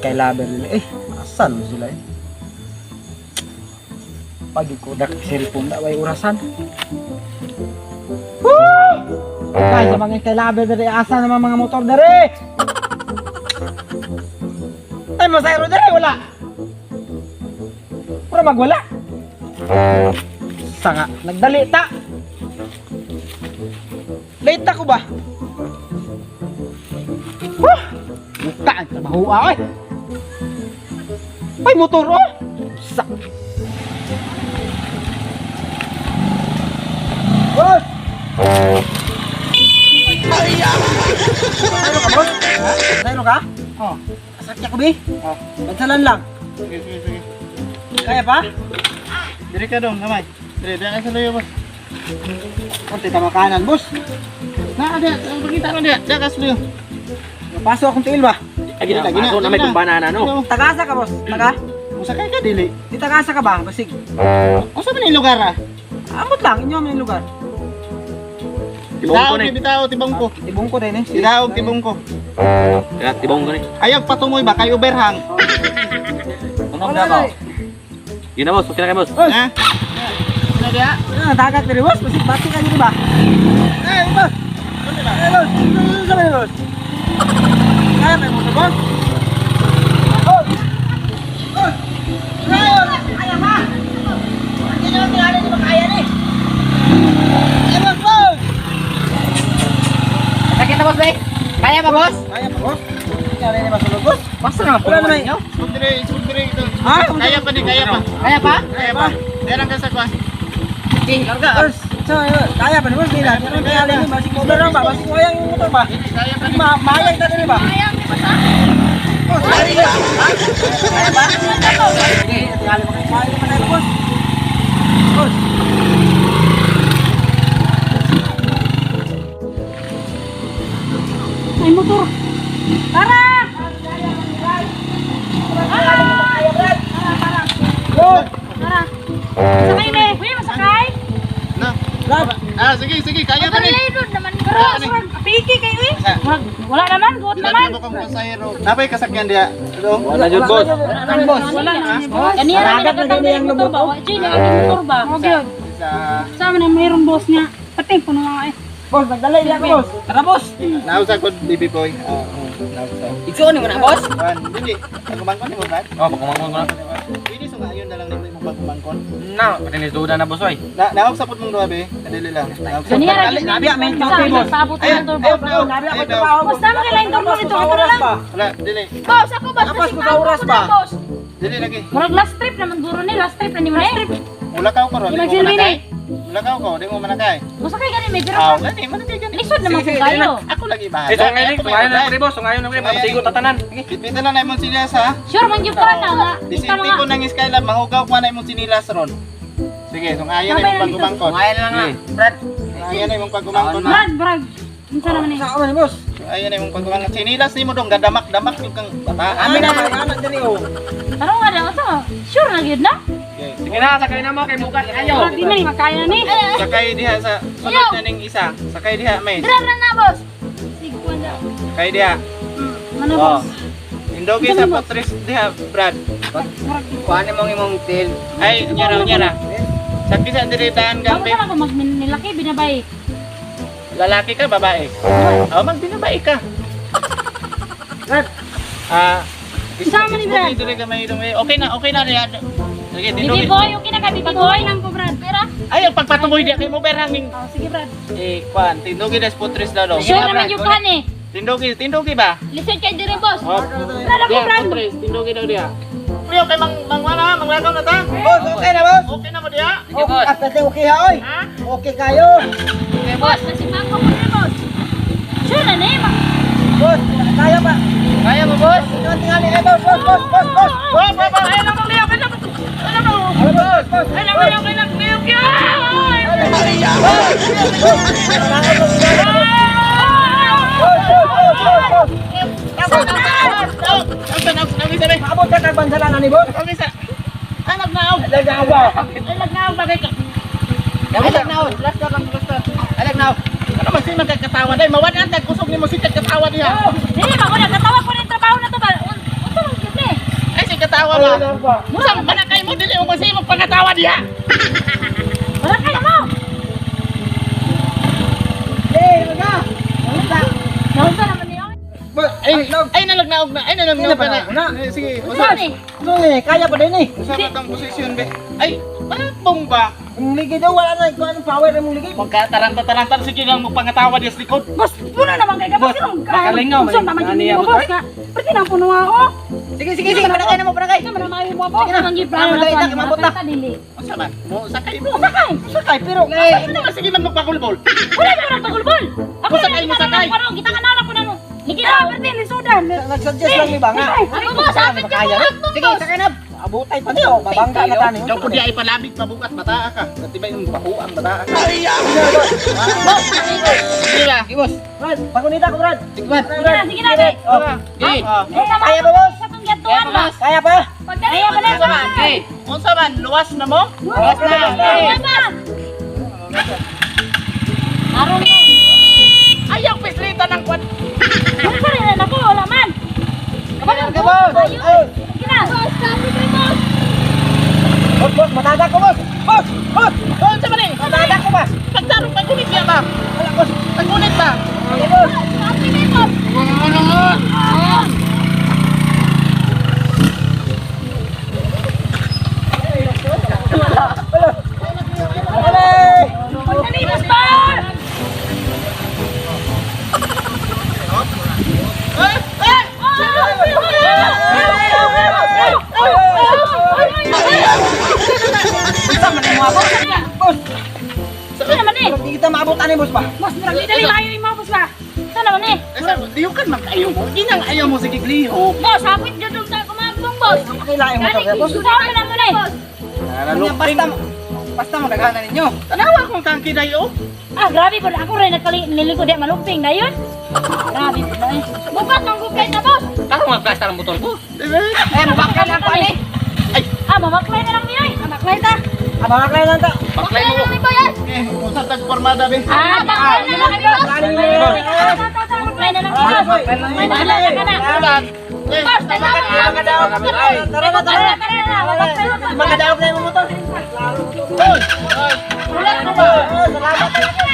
Skylover nila eh. Asan mo sila eh? Pagi ko dak cellphone na way orasan. Woo! Kay sa mga Skylover dere, asa naman mga motor dere? Ay, masayro dere wala. Pura magwala. Sanga, nagdali ta. Late ta ko ba? Woo! Buka ang trabaho ah, ay. Ay, motor oh! Sa... Boss! Sayro ka, boss? Sayro ka? Oh. Sakya ko, bi? Oh. Bansalan lang. Sige, sige, sige. Kaya pa? Diri ka dong, gamay. Diri, diri ka sa layo, boss. Kunti tama kanan, boss. Na, ada, pakita na diya. Diya ka sa layo. Paso akong tiil ba? Agi na, Lagi na, ato na may lagi na. tumba na na no. Tagasa ka, boss. Taga? Musakay ka dili. Di tagasa ka ba? Basig. Unsa man yung lugar ah? Amot lang, inyo ang lugar. Tibong ko Daog ni. ni bitaw tibong ko. Tibong ko din eh. Daog tibong ko. Kaya tibong ko ni. Ayaw patungoy ba kay overhang. Ano na ba? Yun na boss, okay na kay boss. Boss! Ha? Na diya. Ano, dagat diri, boss. Basig, bati ka diri ba? Eh, boss! Eh, boss! Ano sa boss? Kaya pa mo, boss? Boss! Boss! Kaya! Kaya ba? Hindi naman tingali ni makaya ni. Eh, boss, boss! Sakit na boss, bay? Kaya ba, boss? Kaya pa, boss? Tingali ni masulod, boss? Basta naman Wala naman. ninyo. Isog diri, isog diri ito. Ha? Kaya pa ni, kaya pa. Kaya pa? Kaya pa. Dira ka sa kwa. Sige, larga. Boss, so, kaya pa ni boss, nila. Hindi naman tingali ni basig motor lang ba? Basig wayang yung motor ba? Kaya pa ni. Mayang ta diri ba? Mayang, di ba sa? Boss, kaya ba? Kaya ba? Sige, tingali mo kayo. Kaya pa tayo, boss. Boss. Ay, motor. Tara! Tara! Boss! Tara! Sakay me! Uy, masakay! Na. Brad! Ah, sige, sige, kaya pa ni. Pagkalilayon naman. Pero, murag, piki kayo eh. Murag, wala naman, buot Bilang naman. na mo kang pasahero. Napay kasakyan diya. Dong. Wala jud boss. Wala boss. Wala naman, boss. Kaniya Dagat namin na nakatang gani ang motor lubot, ba? oh. Wa, Jay, ang motor ba? O, gyud. Sa Sa amin ang mayroong boss niya. Pati, puno nga eh. Boss, nagdala ila ko, boss. Tara, boss. Nausa ko baby boy. Ah, oh, nausa. Igsuon mo na, boss. Wan, dili. Pagkumangkon ni mo, Brad. Oh, pagkumangkon ko na. Pwede sungayon na lang nimo imong pagkumangkon. Na, pati ni duda na boss oy. Na naog sa pud mong duha be. Kadili lang. Naog sa Kaniya pud. ra gyud. Labi, may kape, boss. Paabot Ayun, ng motor ayun, ba? ayun. Labi ako Ayun, trabaho, boss. Boss, tama kay line door dito. Ito na lang. Wala, dili. Boss, ako boss. Tapos Kasi ko sa oras ko ba? na, boss. Dili lagi. Murag last trip naman guro ni, last trip na ni mo na eh. Mulakaw ko ron, di mo Imagine, manakay. Mulakaw ko, di mo manakay. Masakay gani may pero Ah, gani, manakay gani. lisod naman Sige, ko sige, kayo. Ako lagi bahala. Eh, sungayon Ako may sungayon na drive. pre boss, sungayon na pre, masigo tatanan. Sige. Bitbitan na na imong sinilas ha. Sure man gyud ka na nga. Ikaw Disinti nga. ko ng Skylab, mahugaw ko na imong sinilas ron. Sige, sungayon na Sabay imong na dito. pagkumangkon. Ngayon lang na. Brad. Sungayon na imong pagkumangkon. Brad, brad. Unsa naman eh? Sa ako ni boss. Sungayon na imong pagkumangkon. Sinilas nimo dong gadamak-damak yung kang bataan. Amin na may anak diri oh. Tarong nga daw unsa? Sure na gyud na. Okay. Sige na, sakay na mo kay bukas ayo. Murag di man ni makaya ni. Sakay diha sa sunod na ning isa. Sakay diha, may. Dra ra na boss. Sige ko na. Sakay diha. Mana Oh. boss? Indogi sa potres diha, Brad. Murag Kuhanin mong imong tail. Ay, nyara nyara. Sakay sa diritaan Bago gambe. ka lang ko magminilaki binabay. Lalaki ka, babae? Oh, magbinabae ka. Brad. Ah, Isama ni Brad. Dili ka may dumi. Okay na riyan. Sige, Bibi tindugi. boy, okay na ka bibi boy nang ko Brad. Pera. Ay, ang pagpatuboy diya kay mo berhanging. Oh, sige Brad. Eh, kwan, tindugi des putres daw. Sure naman gyud ka ni. Tindugi, tindugi ba? Lisod kay dire boss. Oh. Brad ako Diya, Brad. putres, tindugi daw diya. Kuya, kay mang mangwana, manglakaw na ta. Boss, okay na boss. Okay na mo diya? Sige, Okay, boss. ah, pwede okay ha oy. Ha? Okay kayo. Boss, nasi mangko ko ni boss. Sure na ni. Boss, kaya pa. Kaya mo, boss? Tingnan tingali eh boss, boss, boss, boss, boss. Oh, baba, ay lang mo liya, ay lang. Ay lang mo. Alam boss, boss. Ay lang mo, ay lang mo. Boss, boss, boss, boss, boss. Maabot ka kag bansalan ani boss. Anak na. Lagawa. Anak na, bagay ka. Alag na, oh. Last lang, last Alag na. Ano man sino katawa day? Mawan ang kusog nimo si katawa diha. Dili ba ko nagkatawa ko ng trabaho na to ba? Unsa man gyud pangatawa ba? Sa manakay mo dili mo kasi mo pangatawa diha. Wala kayo mo. Eh, maga. Naunsa naman niyo? Ay, ay nalagnaog na. Ay nalagnaog ka na. Na. Sige, Unsa ni? Ano eh, kaya pa din eh. Usa pa tang posisyon be. Ay, palbong ba? Ang ligid daw, wala na. Ikaw anong power ang ligid. Magkataranta-taranta sige lang mo pangatawa diha sa likod. Boss, puno naman kay ka. Boss, makalingaw, Unsa naman ani yun ako, mo, boss nga. Pwede nang puno ako. Sige, sige, sige. Panakay na mo, panakay. Unsa man ang maayo mo, boss? Sige na. Nang giplano Tama, na dali, to, dali, mabot na. mga dili. Unsa man? Mo sakay mo. Sakay. Sakay, pero... Ano naman sige man magpakulbol. Wala naman ang pagulbol. Ako Sakay na mo, sakay. Parang kita ka na lang ko na mo. Nikita, pwede ni Sudan. Nag-suggest lang iba nga. Ako boss, hapit ka Kaya. mo. Sige, sakay na. Abutay pa niyo, babangga na tani. Ikaw pud ay palabig pabukat bataa ka. Dati ba yung bahuang bataa ka? Sige ba? Sige, boss. Brad, pagunita ko, Brad. Sige, boss. Sige na, sige na. Sige. Oh, Sige. Kaya pa, boss? Sa tong gatuan ba? Kaya pa? Kaya pa na. Unsa man? Unsa man? Luwas na mo? Luwas na. Luwas na. Aron mo. Ayaw pislita ng kwan. Unsa rin na ako, wala man. Kabalo, Boss, ayun. Sige na. Boss, sabi ko, boss. Boss, boss, matadak ko, boss. Boss, boss. Unsa man eh? Matadak ko ba? Pagtarong pagunit niya ba? Wala, boss. Pagunit ba? Sige, boss. Sabi ko, boss. Alay! Pagdali, boss, ba? Unsa man ang mga boss? Boss, Saan naman eh? hindi kita maabutan ni boss ba? Boss, murag dali layo yung mga boss ba? Saan naman eh? Lihok kan man kayo mo. Ginang ayaw mo sige lihok. Boss, hapit dyan sa kumagbong, boss. Ang pakilain mo to, boss. Saan naman eh? Kanya, basta, basta magdaghanan ninyo. Tanawa kong tangki dayo. Ah, grabe po. Ako rin nagkalilingkod di malumping na yun. Grabe po na eh. Bukat ng gugay na, boss. Karon magplastar ang motor ko. Eh, mabakal na ako, ani. Ah, mamaklay na lang niya eh. Mamaklay ta. Abang aklay lang ta. Baklay mo. Maklay na lang ni boy, eh. Eh, unsa tag formada be? Ah, maklay na lang ni boss. Maklay na lang ni boss. Maklay na lang ka na. Unsa? Eh, Boss, tanawa na lang. Tara na, tara. Tara na, mamaklay na. Makadaog na yung motor. Hoy! Oh, salamat.